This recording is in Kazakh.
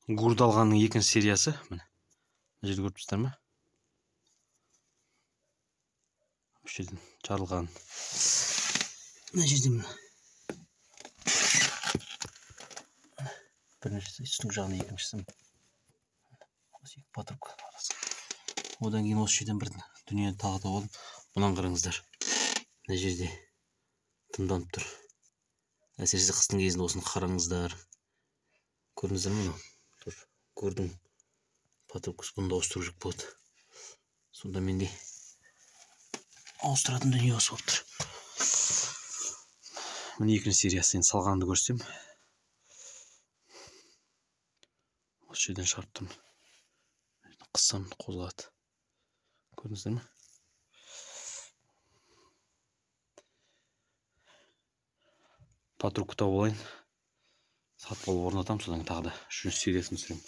Гурды алғанның екінші сериясы. Міне. Мына жерді көріп тұрсыздар ма? Осы жерден жарылған. Мына жерде міне. Біріншісі, үстіңгі жағында екіншісі. Осы екі патрубка арасы. Одан кейін осы жерден бір дүниені тағы тауып алдым. Мынаны қараңыздар. Мына жерде дымданып тұр. Әсіресе қыстың кезінде осыны қараңыздар. Көрдіңіздер ме мынау? Тұр. Көрдің. Патрубкасы, бұны да ауыстыру керек болады. Сонда менде ауыстыратын дүние осы болып тұр. Міне екінші сериясы, енді салғанды көрсем. Осы жерден шығарып тұрмын. Қыссам қозғалады. Көрдіңіздер ме? Патрубка тауып алайын. Сатып алып орнатамын, содан кейін тағы да үшінші сериясын түсіремін.